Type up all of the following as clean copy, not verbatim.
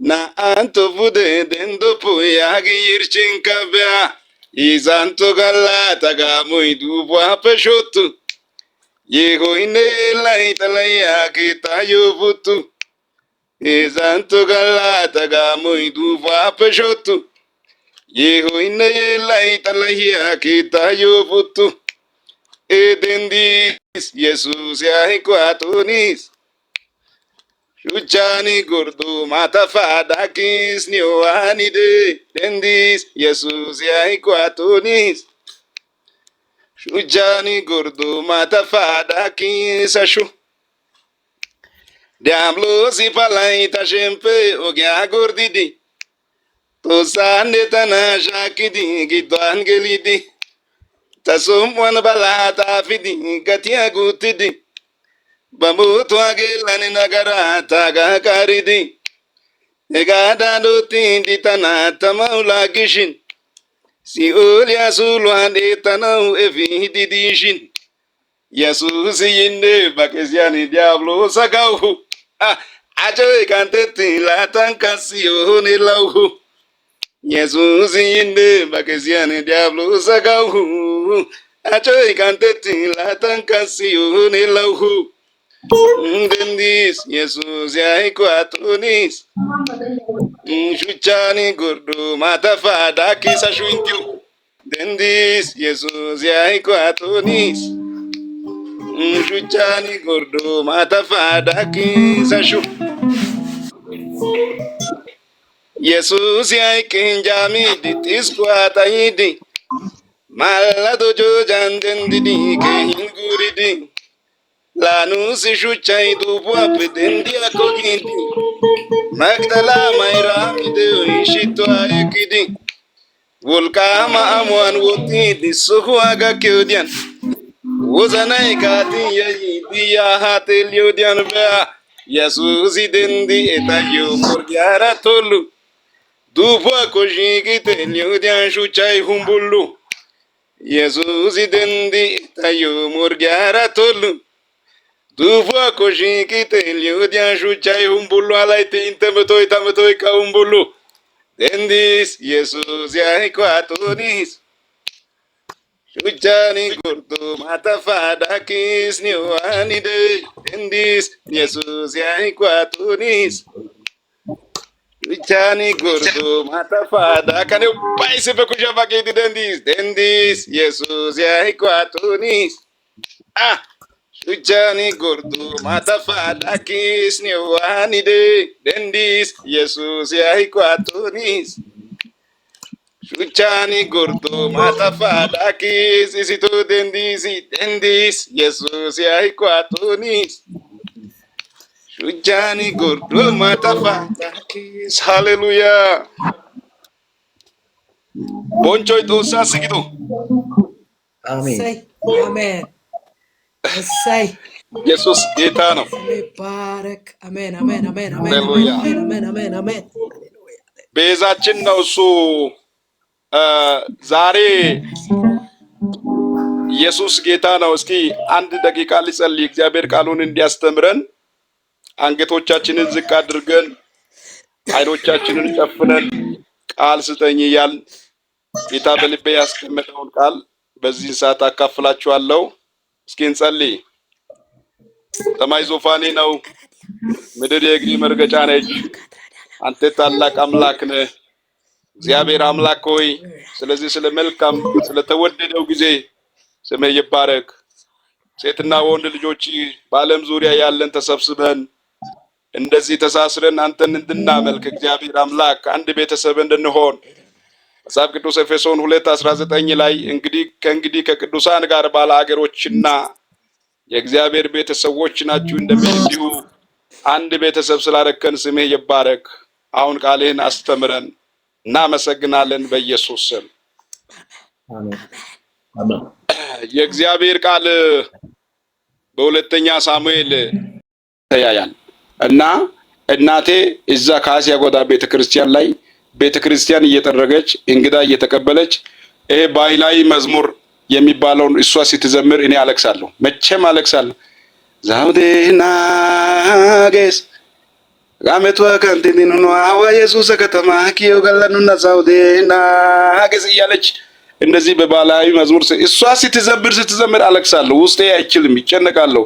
Naa"antto pude denddoppo yaagin yirchchinkka be'a. Heezzantto galla ta gaammoy duufuwaappe shottu. Yeehoynne yeellay xalahiyaa keettaayyo puttu. Heezzantto galla ta gaammoy duufuwaappe shottu. Yeehoynne yeellay xalahiyaa keettaayyo puttu. E denddiis Yesuusi hayquwaa xooniis. Shuchchaani gorddo maatafaa daakkiis niyo waanide denddiis Yesuusi hayquwaa xooniis. Shuchchaani gorddo maatafaa daakkiis ashu. Diyabloosi palay ta shemppe ogiyaa gorddidi Xoossaanne tana shaakkidi gidduwan gelidi ta som''uwan balaa xaafidi gatiya guuttidi ba mootuwa geellan nagaraa taagaa qaaridi hegaadan oottidi tana tamau laaggishin si'ooliyaa suuluwan eettanau efiidi diishin Yesuusi yinne ba qesiyan Diyabloosa gawuhu. Ah, acoy qanxxettin laatan kassiyoone lawuhu. Yesuusi yinne ba qesiyan Diyabloosa gawuhu. Acoy qanxxettin laatan kassiyoone lawuhu. Denddiis Yesuusi hayquwaa xooniis. Shuchchaani gorddo maatafaa daakkis ashu inttiyo. Denddiis Yesuusi hayquwaa xooniis. Shuchchaani gorddo maatafaa daakkis ashu. Yesuusi hayqqin jaamiiddi xiskkuwaa xayidi maallado joojan denddidi keehin guuridi laa nuussi shuchchay duufuwaappe denddiyaakko giidi Magddala Mayraami de'oy shittuwaa ekkidi wolqqaama amuwan woxxiiddi sohuwaa gakkiyo wodiyan wozanay kaatin yayyiiddi yaa haa xeelliyo wodiyan be'a Yesuusi denddi etayyo morggiyaara tollu duufuwaakko shiiqi xeelliyo wodiyan shuchchay humbullu Yesuusi denddi etayyo morggiyaara tollu duufuwaakko shiiqi xeelliyo wodiyan shuchchay humbullu alaytti intte metoy ta metoykka humbullu denddiis Yesuusi hayquwaa xooniis shuchchaani gorddo maatafaa daakkiis niyo waanide denddiis Yesuusi hayquwaa xooniis shuchchaani gorddo maatafaa daakkane ubbay issippe kushiya baqqiiddi denddiis denddiis Yesuusi hayquwaa xooniis ah shuchchaani gorddo maatafaa daakkiis niyo waanide denddiis Yesuusi hayquwaa xooniis shuchchaani gorddo maatafaa daakkiis isitoo denddiis denddiis Yesuusi hayquwaa xooniis shuchchaani gorddo maatafaa daakkiis haleluyaa bonchchoy Xoossaassi gido. አሜን። እሰይ አሜን። እሰይ ኢየሱስ ጌታ ነው። ስም ይባረክ። አሜን አሜን አሜን አሜን አሜን ሃሌሉያ። አሜን አሜን አሜን አሜን። ሃሌሉያ። ቤዛችን ነው እሱ። ዛሬ ኢየሱስ ጌታ ነው። እስኪ አንድ ደቂቃ ልጸልይ፣ እግዚአብሔር ቃሉን እንዲያስተምረን አንገቶቻችንን ዝቅ አድርገን አይኖቻችንን ጨፍነን ቃል ስጠኝ እያልን ጌታ በልቤ ያስቀመጠውን ቃል በዚህ ሰዓት አካፍላችኋለሁ። እስኪ እንጸልይ። ሰማይ ዙፋኔ ነው፣ ምድር የእግሬ መርገጫ ነች። አንተ ታላቅ አምላክ ነህ። እግዚአብሔር አምላክ ሆይ ስለዚህ ስለ መልካም ስለተወደደው ጊዜ ስምህ ይባረክ። ሴትና ወንድ ልጆች በዓለም ዙሪያ ያለን ተሰብስበን እንደዚህ ተሳስረን አንተን እንድናመልክ እግዚአብሔር አምላክ አንድ ቤተሰብ እንድንሆን መጽሐፍ ቅዱስ ኤፌሶን 2:19 ላይ እንግዲህ ከእንግዲህ ከቅዱሳን ጋር ባለ አገሮችና የእግዚአብሔር ቤተሰቦች ናችሁ እንደሚል እንዲሁ አንድ ቤተሰብ ስላረከን ስምህ ይባረክ። አሁን ቃልህን አስተምረን። እናመሰግናለን በኢየሱስ ስም። አሜን። አሜን። የእግዚአብሔር ቃል በሁለተኛ ሳሙኤል ተያያል እና እናቴ እዛ ካሲያ ጎዳ ቤተክርስቲያን ላይ ቤተክርስቲያን እየጠረገች እንግዳ እየተቀበለች ይሄ ባህላዊ መዝሙር የሚባለውን እሷ ስትዘምር እኔ አለቅሳለሁ። መቼም አለቅሳለሁ። ዛውዴ ናጌስ ጋሜቷ ከንቲኒኑኑ አዋ የሱሰ ከተማ ኪዮ ገለኑና ሳውዴና ሀገስ እያለች እንደዚህ በባህላዊ መዝሙር እሷ ስትዘምር ስትዘምር አለቅሳለሁ። ውስጤ አይችልም፣ ይጨነቃለሁ።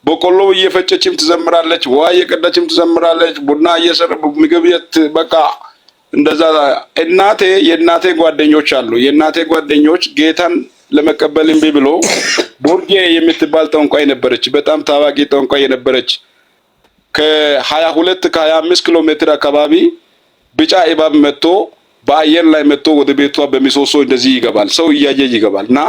በቆሎ እየፈጨችም ትዘምራለች፣ ውሃ እየቀዳችም ትዘምራለች፣ ቡና እየሰራ ምግብ በቃ እንደዛ። እናቴ የእናቴ ጓደኞች አሉ። የእናቴ ጓደኞች ጌታን ለመቀበል እምቢ ብሎ ቦርጌ የምትባል ጠንቋይ ነበረች። በጣም ታዋቂ ጠንቋይ የነበረች ከ22 ከ25 ኪሎ ሜትር አካባቢ ቢጫ እባብ መጥቶ በአየር ላይ መጥቶ ወደ ቤቷ በሚሶሶ እንደዚህ ይገባል። ሰው እያየ ይገባል። እና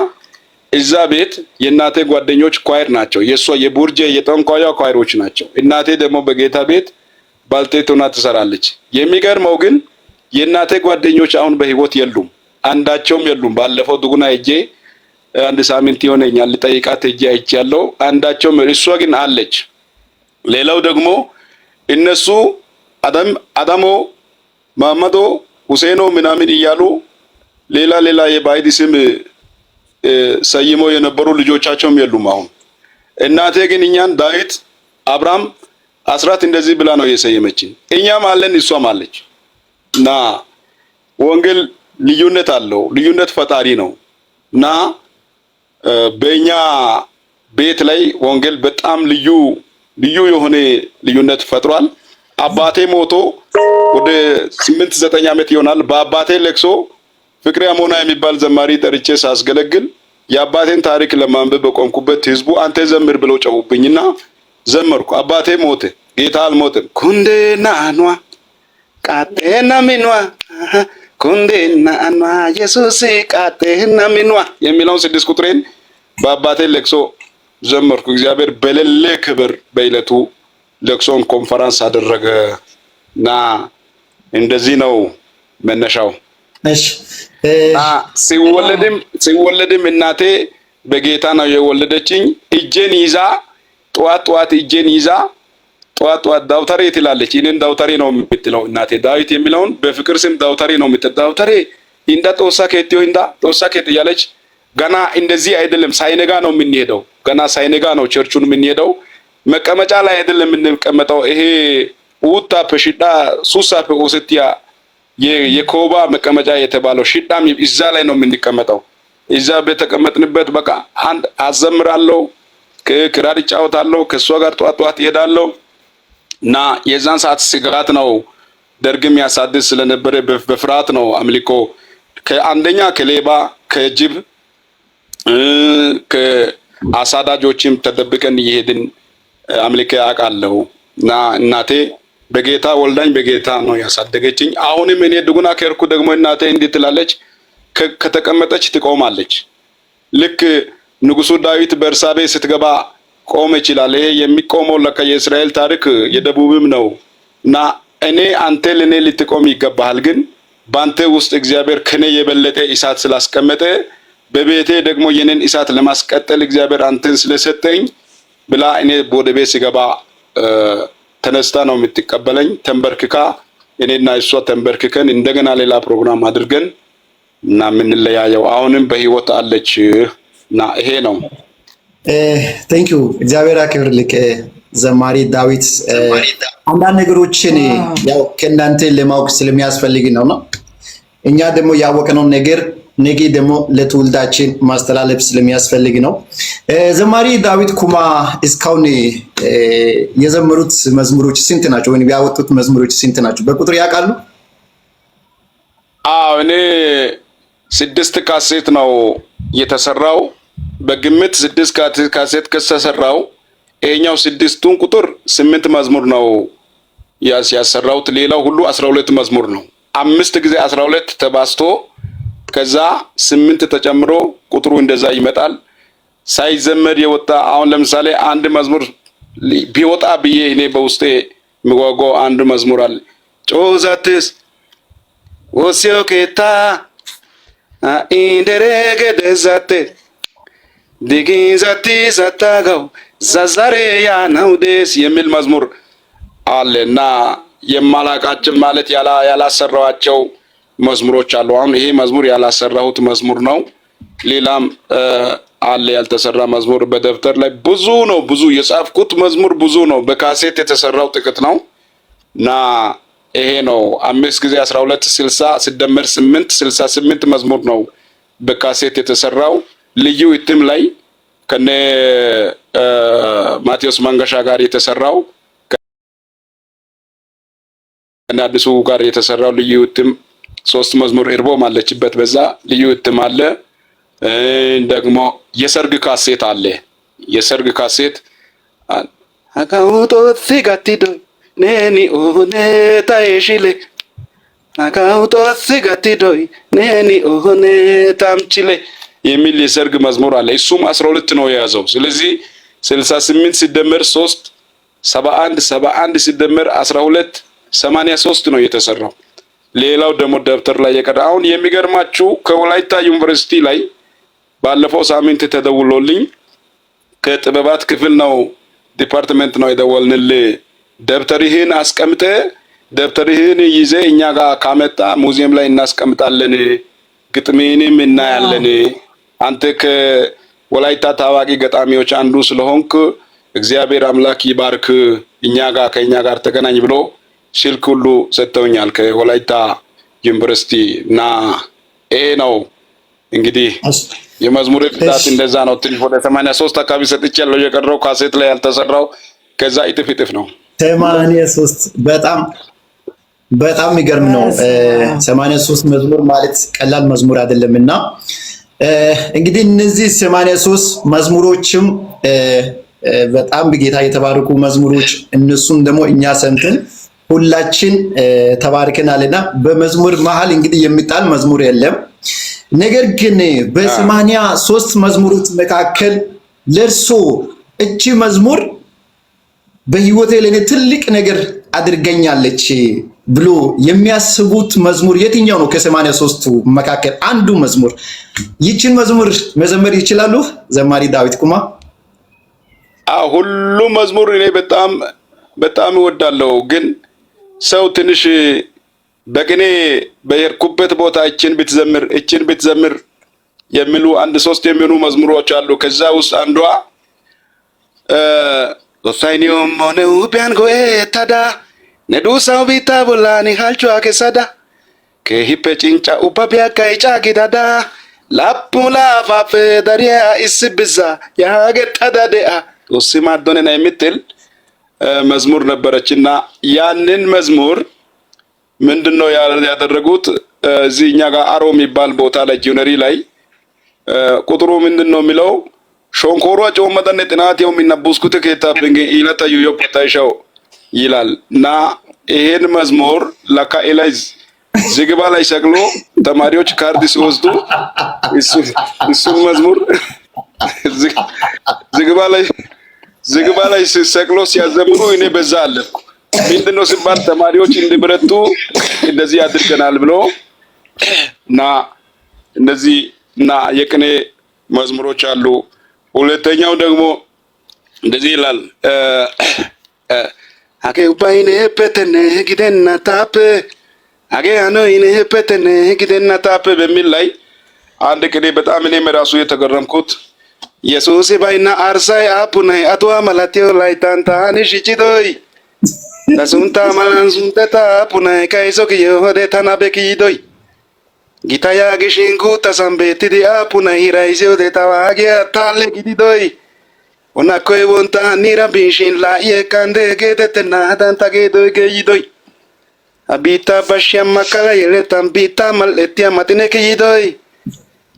እዛ ቤት የእናቴ ጓደኞች choir ናቸው። የእሷ የቡርጄ የጠንቋያ choir ኦች ናቸው። እናቴ ደግሞ በጌታ ቤት ባልቴት ሆና ትሰራለች። የሚገርመው ግን የእናቴ ጓደኞች አሁን በህይወት የሉም፣ አንዳቸውም የሉም። ባለፈው ድጉና ሄጄ አንድ ሳምንት ይሆነኛል ልጠይቃት ሄጄ አይቻለሁ። አንዳቸውም፣ እሷ ግን አለች። ሌላው ደግሞ እነሱ አደም አዳሞ ማመዶ ሁሴኖ ምናምን እያሉ ሌላ ሌላ የባዕድ ስም ሰይሞ የነበሩ ልጆቻቸውም የሉም አሁን። እናቴ ግን እኛን ዳዊት፣ አብርሃም፣ አስራት እንደዚህ ብላ ነው የሰየመችን። እኛም አለን እሷም አለች። እና ወንጌል ልዩነት አለው። ልዩነት ፈጣሪ ነው። እና በእኛ ቤት ላይ ወንጌል በጣም ልዩ ልዩ የሆነ ልዩነት ፈጥሯል። አባቴ ሞቶ ወደ 8 9 ዓመት ይሆናል። በአባቴ ለቅሶ ፍቅሬ አሞና የሚባል ዘማሪ ጠርቼ ሳስገለግል የአባቴን ታሪክ ለማንበብ በቆምኩበት ህዝቡ አንተ ዘምር ብለው ጨውብኝና ዘመርኩ። አባቴ ሞተ፣ ጌታ አልሞተም። ኩንዴና አኗ ቃጤና ሚኗ ኩንዴና አኗ ኢየሱስ ቃጤና ሚኗ የሚለውን 6 ቁጥሬን በአባቴ ለቅሶ ዘመርኩ። እግዚአብሔር በሌለ ክብር በዕለቱ ለቅሶን ኮንፈረንስ አደረገ እና እንደዚህ ነው መነሻው። እሺ ሲወለድም ሲወለድም እናቴ በጌታ ነው የወለደችኝ። እጄን ይዛ ጠዋት ጠዋት እጄን ይዛ ጠዋት ጠዋት ዳውተሬ ትላለች። እኔን ዳውተሬ ነው የምትለው እናቴ። ዳዊት የሚለውን በፍቅር ስም ዳውተሬ ነው የምትለው። ዳውተሬ እንዳ ጦሳ ከቴዮ እንዳ ጦሳ ከት እያለች ገና እንደዚህ አይደለም፣ ሳይነጋ ነው የምንሄደው። ገና ሳይነጋ ነው ቸርቹን የምንሄደው። መቀመጫ ላይ አይደለም የምንቀመጠው። ይሄ ኡታ ፐሽዳ ሱሳ ኦሴቲያ የኮባ መቀመጫ የተባለው ሽዳም እዛ ላይ ነው የምንቀመጠው። እዛ በተቀመጥንበት በቃ አንድ አዘምራለሁ፣ ክራር እጫወታለሁ፣ ከእሷ ጋር ጠዋት ጠዋት እሄዳለሁ እና የዛን ሰዓት ስጋት ነው ደርግም ያሳድስ ስለነበረ በፍርሃት ነው አምልኮ ከአንደኛ ከሌባ ከጅብ ከአሳዳጆችም ተደብቀን እየሄድን አምልኬ አውቃለሁ። እና እናቴ በጌታ ወልዳኝ በጌታ ነው ያሳደገችኝ። አሁንም እኔ ድጉና ከርኩ ደግሞ እናቴ እንዲህ ትላለች፣ ከተቀመጠች ትቆማለች። ልክ ንጉሱ ዳዊት በርሳቤ ስትገባ ቆመ ይችላል። ይሄ የሚቆመው ለካ የእስራኤል ታሪክ የደቡብም ነው። እና እኔ አንተ ለኔ ልትቆም ይገባሃል፣ ግን በአንተ ውስጥ እግዚአብሔር ከኔ የበለጠ እሳት ስላስቀመጠ በቤቴ ደግሞ የኔን እሳት ለማስቀጠል እግዚአብሔር አንተን ስለሰጠኝ ብላ እኔ ወደ ቤት ስገባ ተነስታ ነው የምትቀበለኝ። ተንበርክካ እኔና እሷ ተንበርክከን እንደገና ሌላ ፕሮግራም አድርገን እና የምንለያየው አሁንም በህይወት አለች እና ይሄ ነው። Thank you፣ እግዚአብሔር ያክብርልህ ዘማሪ ዳዊት። አንዳንድ ነገሮችን ያው ከእናንተ ለማወቅ ስለሚያስፈልግ ነው። እኛ ደግሞ ያወቅነውን ነገር ነገ ደግሞ ለትውልዳችን ማስተላለፍ ስለሚያስፈልግ ነው። ዘማሪ ዳዊት ኩማ እስካሁን የዘመሩት መዝሙሮች ስንት ናቸው? ወይም ያወጡት መዝሙሮች ስንት ናቸው? በቁጥር ያውቃሉ? አዎ፣ እኔ 6 ካሴት ነው የተሰራው። በግምት 6 ካሴት ከተሰራው ይሄኛው ስድስቱን ቁጥር 8 መዝሙር ነው ያሰራሁት። ሌላው ሁሉ 12 መዝሙር ነው። 5 ጊዜ 12 ተባዝቶ ከዛ 8 ተጨምሮ ቁጥሩ እንደዛ ይመጣል። ሳይዘመር የወጣ አሁን ለምሳሌ አንድ መዝሙር ቢወጣ ብዬ እኔ በውስጤ የሚጓጓው አንድ መዝሙር አለ። ጮዛትስ ወሲዮ ኬታ ኢንደረገደዛቴ ዲጊንዛቲ ዘታገው ዘዘሬ ያነው ደስ የሚል መዝሙር አለ እና የማላቃቸው ማለት ያላሰራኋቸው መዝሙሮች አሉ። አሁን ይሄ መዝሙር ያላሰራሁት መዝሙር ነው። ሌላም አለ ያልተሰራ መዝሙር በደብተር ላይ ብዙ ነው። ብዙ የጻፍኩት መዝሙር ብዙ ነው። በካሴት የተሰራው ጥቂት ነው። እና ይሄ ነው 5 ጊዜ 12 60 ሲደመር 8 68 መዝሙር ነው በካሴት የተሰራው ልዩ እትም ላይ ከነ ማቴዎስ መንገሻ ጋር የተሰራው፣ ከነ አዲሱ ጋር የተሰራው ልዩ እትም ሶስት መዝሙር እርቦም አለችበት። በዛ ልዩ እትም አለ። ደግሞ የሰርግ ካሴት አለ። የሰርግ ካሴት አካውጦሲ ጋቲዶ ኔኒ ኦኔ ታይሽሌ አካውጦሲ ጋቲዶይ ኔኒ ኦኔ ታምችሌ የሚል የሰርግ መዝሙር አለ። እሱም 12 ነው የያዘው። ስለዚህ 68 ሲደመር 3 71፣ 71 ሲደመር 12 83 ነው የተሰራው። ሌላው ደግሞ ደብተር ላይ የቀረ። አሁን የሚገርማችሁ ከወላይታ ዩኒቨርሲቲ ላይ ባለፈው ሳምንት ተደውሎልኝ ከጥበባት ክፍል ነው department ነው የደወልንልህ፣ ደብተርህን አስቀምጠ ደብተርህን ይዘ እኛ ጋር ካመጣ ሙዚየም ላይ እናስቀምጣለን፣ ግጥምህንም እናያለን። አንተ ከወላይታ ታዋቂ ገጣሚዎች አንዱ ስለሆንክ እግዚአብሔር አምላክ ይባርክ፣ እኛ ጋር ከእኛ ጋር ተገናኝ ብሎ ስልክ ሁሉ ሰጥተውኛል ከወላይታ ዩኒቨርሲቲ። እና ይሄ ነው እንግዲህ የመዝሙር ብዛት እንደዛ ነው። ትንሽ ወደ 83 አካባቢ ሰጥቻለሁ። የቀረው ካሴት ላይ ያልተሰራው ከዛ እጥፍ እጥፍ ነው። 83 በጣም በጣም የሚገርም ነው። 83 መዝሙር ማለት ቀላል መዝሙር አይደለም። እና እንግዲህ እነዚህ 83 መዝሙሮችም በጣም በጌታ የተባረኩ መዝሙሮች፣ እነሱም ደግሞ እኛ ሰምተን ሁላችን ተባርከናልና በመዝሙር መሀል እንግዲህ የሚጣል መዝሙር የለም። ነገር ግን በ83 መዝሙሮች መካከል ለእርሶ እቺ መዝሙር በህይወቴ ለእኔ ትልቅ ነገር አድርገኛለች ብሎ የሚያስቡት መዝሙር የትኛው ነው? ከ83ቱ መካከል አንዱ መዝሙር፣ ይችን መዝሙር መዘመር ይችላሉ? ዘማሪ ዳዊት ኩማ። አዎ፣ ሁሉም መዝሙር እኔ በጣም በጣም እወዳለሁ። ግን ሰው ትንሽ በቅኔ በሄድኩበት ቦታ እችን ብትዘምር እችን ብትዘምር የሚሉ አንድ ሶስት የሚሆኑ መዝሙሮች አሉ። ከዛ ውስጥ አንዷ Xoossay niyo ne huuphiyan go'ettada ne duussawu biittaa bollan halchchuwa kessada keehippe cincca ubbabiyaakka icaa gidada laappun laafaappe dariya issi bizza yaagettada de'a Xoossi maaddo nena የምትል መዝሙር ነበረችና ያንን መዝሙር ምንድን ነው ያደረጉት? እዚህ እኛ ጋር አሮ የሚባል ቦታ ላይ ጂነሪ ላይ ቁጥሩ ምንድን ነው የሚለው፣ ሾንኮሯ ጮመጠነ ጥናት የው የሚነቡስኩት ኬታ ፔንጌ ኢለታ ዩዮ ፖታይሻው ይላል። እና ይሄን መዝሙር ለካ ላይ ዝግባ ላይ ሰቅሎ ተማሪዎች ካርድ ሲወስዱ እሱን መዝሙር ዝግባ ላይ ሰቅሎ ሲያዘምሩ እኔ በዛ አለፍኩ። ምንድን ነው ሲባል ተማሪዎች እንዲበረቱ እንደዚህ አድርገናል ብሎ። እና እንደዚህ እና የቅኔ መዝሙሮች አሉ። ሁለተኛው ደግሞ እንደዚህ ይላል፣ Hagee ubbay neeppetenne gidenna taappe hagee hanoy neeppetenne gidenna taappe በሚል ላይ አንድ ቅኔ በጣም እኔም ራሱ የተገረምኩት፣ Yesuusi baynna arssay aappunay atuwa malatiyo layttan taani shicidoy ta sunttaa malan sunttetta aappunay kayso kiyo wode tana be kiyidoy gita yaagishin guuttasan beettidi aappunay hiraysiyode ta waagiya taalle gididoy onakkoy wontta niira biishin laa'i ekkande geetettennaadan ta geedoy geeyidoy ha biittaa bashshiya makkala yeletan biittaa mal"ettiya maxine kiyidoy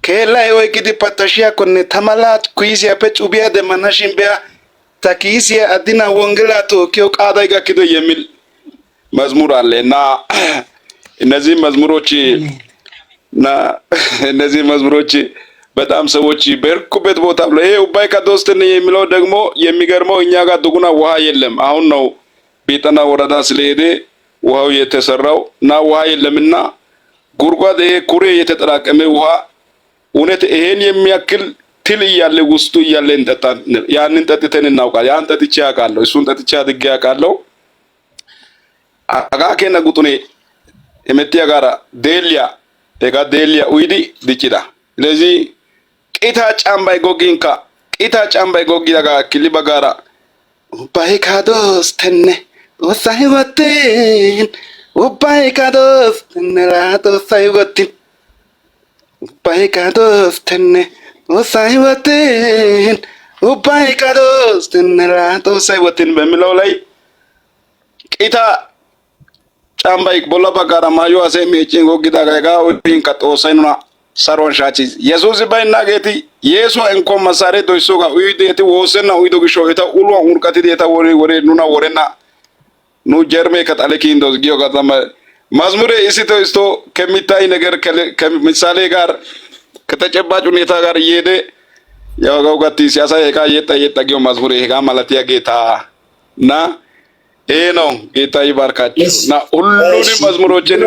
keellay oyqqidi pattashiyaakkonne ta mala kiisiyappe cubiya demmana shin be'a ta kiisiya addina wongelaa tookkiyo qaaday gakkidoy የሚል መዝሙር አለ። እና እነዚህ መዝሙሮች እና እነዚህ መዝሙሮች በጣም ሰዎች በሄድኩበት ቦታ ብሎ ይሄ ubbay ከዶስትን የሚለው ደግሞ የሚገርመው እኛ ጋር ዱጉና ውሃ የለም። አሁን ነው ቤጠና ወረዳ ስለሄደ ውሃው የተሰራው እና ውሃ የለምና ጉድጓድ ይሄ ኩሬ የተጠራቀመ ውሃ እውነት ይሄን የሚያክል ትል እያለ ውስጡ እያለ እንጠጣ። ያንን ጠጥተን እናውቃለን። ያን ጠጥቼ አውቃለሁ። እሱን ጠጥቼ አድጌ አውቃለሁ። Hagaa keena guxune hemettiyagaara deelliya hegaa deelliya uyidi diccida. ስለዚህ ቂታ ጫምባይ ጎጊንካ ቂታ ጫምባይ ጎጊዳጋ killi baggaara ubbay kadoostenne Xoossay wottin ubbaykka doostenne laa Xoossay wottin ubbaykka doostenne Xoossay wottin ubbaykka doostenne laa Xoossay wottin በሚለው ላይ ቂታ ጫምባይ bolla baggaara maayuwa asay meeccin goggidaagaa hegaa oyinkka Xoossay nuna saruwan shaachchiis. Yesuusi baynnaageeti Yeesuwa enkuwan massaaree doyssoogaa uyidi eti woossennan uyido gishshawu eta uluwan urqqatidi eta wori wori nuna worenna nu ጀርሜ ከጣለ ኪንዶስ ጊዮጋ መዝሙሬ እስቶ እስቶ ከሚታይ ነገር ከምሳሌ ጋር ከተጨባጭ ሁኔታ ጋር እየሄደ ያው ጋቲ ሲያሳይ ሄጋ የጣ የጣ ጊዮ መዝሙሬ ሄጋ ማለት ያ ጌታ እና ይሄ ነው። ጌታ ይባርካችሁ እና ሁሉንም መዝሙሮችን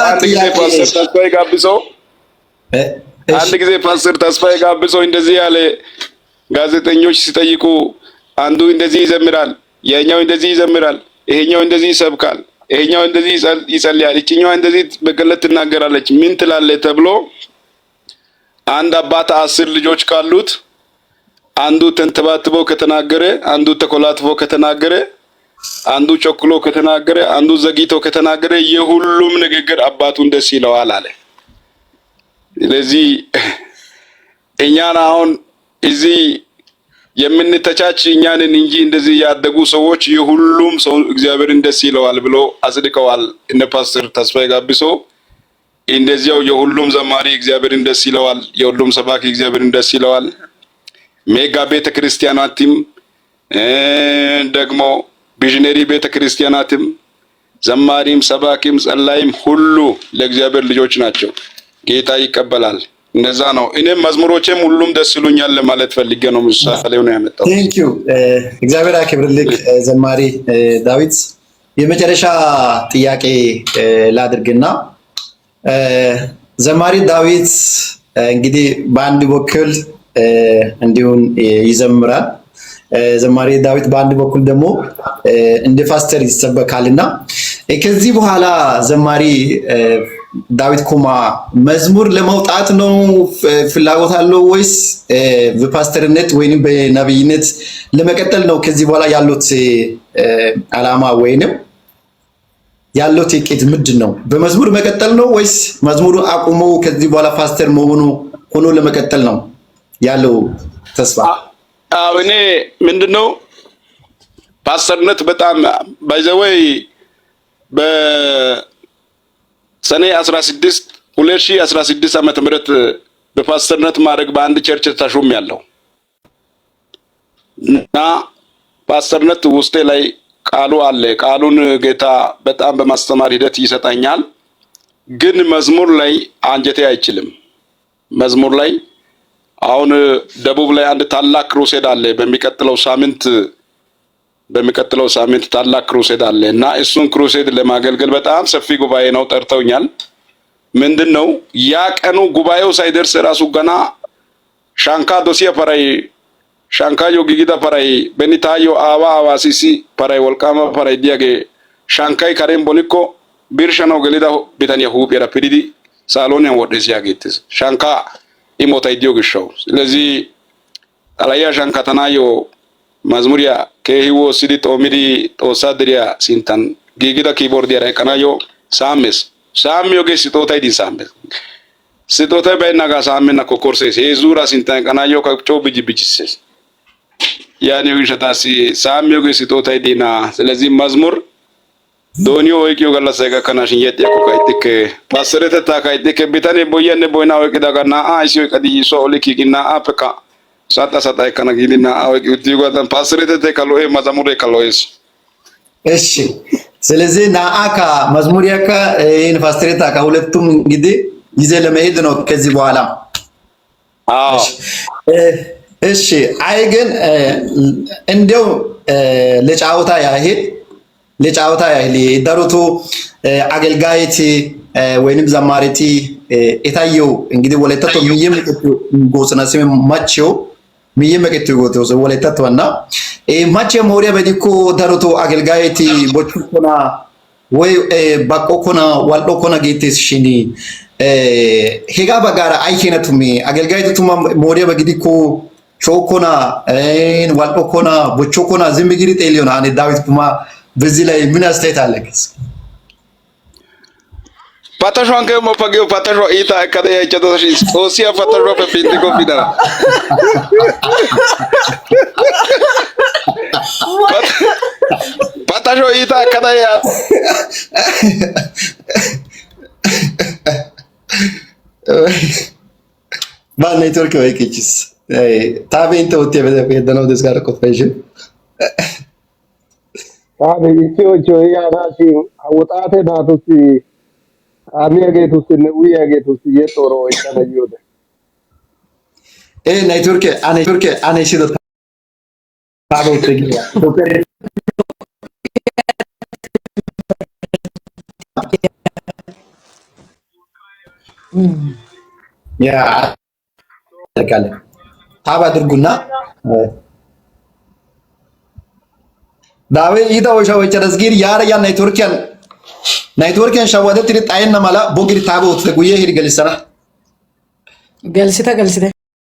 አንድ ጊዜ ፓስተር ተስፋዬ ጋብዘው አንድ ጊዜ ፓስተር ተስፋዬ ጋብዘው እንደዚህ ያለ ጋዜጠኞች ሲጠይቁ አንዱ እንደዚህ ይዘምራል፣ ያኛው እንደዚህ ይዘምራል፣ ይሄኛው እንደዚህ ይሰብካል፣ ይሄኛው እንደዚህ ይጸልያል፣ ይችኛዋ እንደዚህ በገለጥ ትናገራለች፣ ምን ትላለህ ተብሎ አንድ አባት 10 ልጆች ካሉት አንዱ ተንተባትቦ ከተናገረ፣ አንዱ ተኮላትፎ ከተናገረ፣ አንዱ ቸኩሎ ከተናገረ፣ አንዱ ዘግይቶ ከተናገረ የሁሉም ንግግር አባቱን ደስ ይለዋል አለ። ስለዚህ እኛን አሁን እዚህ የምንተቻች እኛንን እንጂ እንደዚህ ያደጉ ሰዎች የሁሉም ሰው እግዚአብሔርን ደስ ይለዋል ብሎ አጽድቀዋል። እነ ፓስተር ተስፋዬ ጋቢሶ እንደዚያው የሁሉም ዘማሪ እግዚአብሔርን ደስ ይለዋል፣ የሁሉም ሰባኪ እግዚአብሔርን ደስ ይለዋል። ሜጋ ቤተ ክርስቲያናትም ደግሞ visionary ቤተ ክርስቲያናትም ዘማሪም ሰባኪም ጸላይም ሁሉ ለእግዚአብሔር ልጆች ናቸው። ጌታ ይቀበላል። እንደዛ ነው። እኔም መዝሙሮቼም ሁሉም ደስ ይሉኛል ለማለት ፈልጌ ነው። ምሳሌው ነው ያመጣው። Thank you፣ እግዚአብሔር ያክብርልህ ዘማሪ ዳዊት። የመጨረሻ ጥያቄ ላድርግና ዘማሪ ዳዊት እንግዲህ በአንድ በኩል እንዲሁም ይዘምራል። ዘማሪ ዳዊት በአንድ በኩል ደግሞ እንደ ፓስተር ይሰበካልና ከዚህ በኋላ ዘማሪ ዳዊት ኩማ መዝሙር ለመውጣት ነው ፍላጎት አለው ወይስ በፓስተርነት ወይንም በነብይነት ለመቀጠል ነው? ከዚህ በኋላ ያሉት አላማ ወይንም ያለው እቅድ ምንድን ነው? በመዝሙር መቀጠል ነው ወይስ መዝሙሩ አቁሞ ከዚህ በኋላ ፓስተር መሆኑ ሆኖ ለመቀጠል ነው ያለው ተስፋ? አዎ እኔ ምንድነው ፓስተርነት በጣም by the way በሰኔ 16 2016 ዓመተ ምህረት በፓስተርነት ማድረግ በአንድ church ተሾሜያለሁ እና ፓስተርነት ውስጤ ላይ ቃሉ አለ። ቃሉን ጌታ በጣም በማስተማር ሂደት ይሰጠኛል። ግን መዝሙር ላይ አንጀቴ አይችልም። መዝሙር ላይ አሁን ደቡብ ላይ አንድ ታላቅ crusade አለ። በሚቀጥለው ሳምንት ታላቅ crusade አለ እና እሱን crusade ለማገልገል በጣም ሰፊ ጉባኤ ነው፣ ጠርተውኛል። ምንድን ነው ያ ቀኑ ጉባኤው ሳይደርስ ራሱ ገና ሻንካ ዶሲያ paray shankkaayyo giigida paray beni taayyo aawaa aawaassi paray wolqqaama paray diyagee shankkay karen bonikko birshshanawu gelida bitaniya huuphiyaara pididi saalooniyan wodhdhees yaagettees. Shankkaa imotay diyo gishshawu. ስለዚህ xalahiya shankkatanaayyo mazmuriya keehi woossidi xoomidi Xoossaa deriya sinttan giigida keyboardiyara eqqanaayyo saammees. Saammiyogee ስጦታይ din saammees. ስጦታይ baynnaagaa saammenna kokkorssees. Heezzuuraa sinttan eqqanaayyo coo bijibijissees. ያኔው gishshataassi saammiyoogee ስጦታይ ዲና ስለዚህ መዝሙር dooniyo oyqqiyo gallassay gakkanaashin yexxiyakkokka ixxikke, pasteretettaakka ixxikke. Bitanee boyyiyanne boynaa oyqqidaagaa naa"aa ayssi oyqqadii issuwa oli kiigin naa"aappekka saxa saxa ekkana giidi naa"aa oyqqi uttiyogaadan pasteretettaykka lo'ees, mazamureekka lo'ees. እሺ፣ ስለዚህ ናአካ መዝሙሪያካ ይህን ፓስተሬታ ከሁለቱም እንግዲህ ጊዜ ለመሄድ ነው ከዚህ በኋላ። አዎ። እሺ፣ አይ ግን እንዲያው ለጫወታ ያህል darotoo አገልጋይቲ ወይንም ዘማሪቲ የታየው እንግዲህ ወላይታቶ ሚዬ መቀቱ ጎስና ስሜ ማቸው ሚዬ መቀቱ ጎቶ ወላይታቶ እና ማቼ ሞሪያ በዲኮ darotoo አገልጋይቲ ቦቹኮና ወይ baqqokkona wal"okkona geettes shin hegaa baggaara ay keena tumee? Agelgayti tuma mooriyaba gidikko chookkona, wal"okkona, bochokkona ዝም giidi xeelliyona? Ane Daawit Kuma በዚህ ላይ ምን አስተያየት አለህ? Pattashuwan keemoppa giyo pattashuwa iitaa ekkada yaychchadasa shin Xoossiya pattashuwappe pinttikko pinana. Pattashuwa iitaa ekkada ya ባ ኔትወርክ ወይ ቅጭስ ታቤ እንተ ወጥቴ በደነው ደስጋር ቆፈሽ። Taani issi oychchiyo yaanaashin ha woxaate naatussi kaamiyaageetussinne uyiyaageetussi yexxooro oychchana giyode. ኔትወርክ አኔ ኔትወርክ አኔ ሲዶ ታቤ ወጥቴ ያ አደርጋለን ታብ አድርጉና ዳዌ ኢታ ወሻ ወቸረስ ጊር ያረ ያ ኔትወርኪያን ሸዋደትሪ ጣይና ማላ ቦግሪ ታብ ወጥቴ ጉዬ ሂድ ገልሰና ገልሲተ ገልሲተ።